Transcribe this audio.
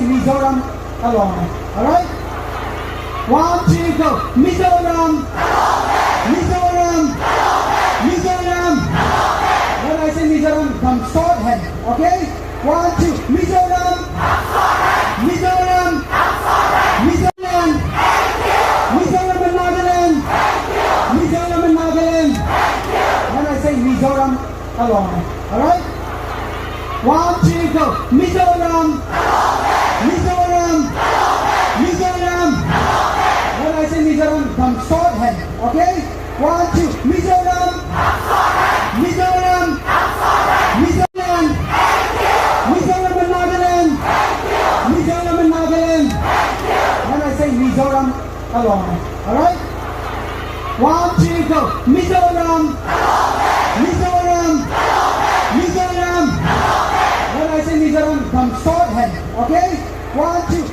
Mizoram, ka lawm e. Alright? One, two, go! Mizoram! Mizoram! Mizoram! When I say Mizoram, come short hand. Okay? One, two, Mizoram! Mizoram! Mizoram! Mizoram and Nagaland! Mizoram and Nagaland! When I say Mizoram, ka lawm e. Alright? One, two, go! Mizoram! Mizoram! Mizoram! When I say Mizoram, come short hand. Okay? One, two, Mizoram! Mizoram! Mizoram! Mizoram and Nagaland! Mizoram and Nagaland! When I say Mizoram, ka lawm e. Alright? One, two, go! Mizoram! Mizoram! Mizoram! When I say Mizoram, come short hand. Okay? One, two,